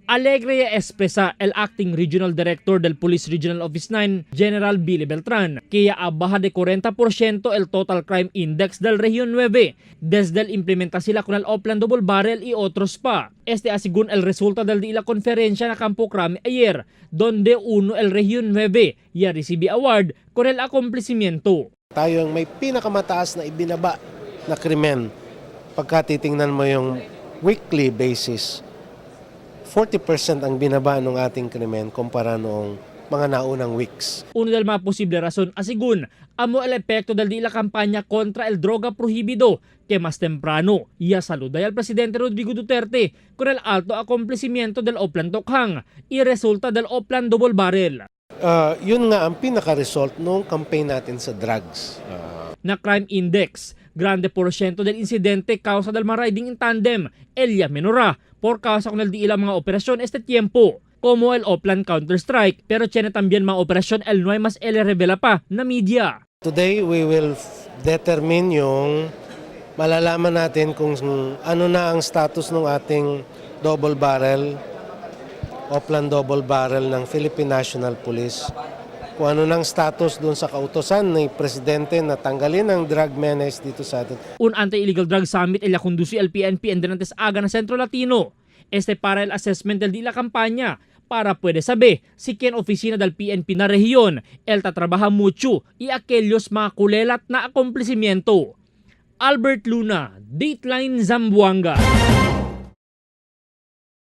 Alegre expresa el acting regional director del Police Regional Office 9, General Billy Beltran, que ya baja de 40% el total crime index del Región 9 desde el implementación con el Oplan Double Barrel y otros pa. Este según el resulta del de la conferencia na Campo Crame ayer, donde uno el Región 9 ya recibe award con el acomplecimiento. Tayo ang may pinakamataas na ibinaba na krimen. Pagka titingnan mo yung weekly basis, 40% ang binaba ng ating krimen kumpara noong mga naunang weeks. Uno del mga posible rason asigun amo el epekto del di la campaña contra el droga prohibido que más temprano ya saluda al presidente Rodrigo Duterte con el alto acomplecimiento del Oplan Tokhang y resulta del Oplan Double Barrel. Yun nga ang pinaka-result nung campaign natin sa drugs. Na crime index, grande porsyento del incidente causa del mga riding in tandem, el ya menora, por causa con el di ilang mga operasyon este tiempo como el Oplan Counter-Strike, pero tiene también mga operasyon el no hay más el revela pa na media. Today, we will determine yung malalaman natin kung ano na ang status ng ating double barrel, Oplan double barrel ng Philippine National Police. Kung ano nang status doon sa kautosan ni Presidente na tanggalin ang drug menace dito sa atin. Un anti-illegal drug summit el conduci el PNP en denantes aga na Centro Latino. Este para el assessment del di la campaña para puede saber si quien oficina del PNP na rehiyon el tatrabaja mucho y aquellos mga kulelat na acomplecimiento. Albert Luna, Dateline Zamboanga.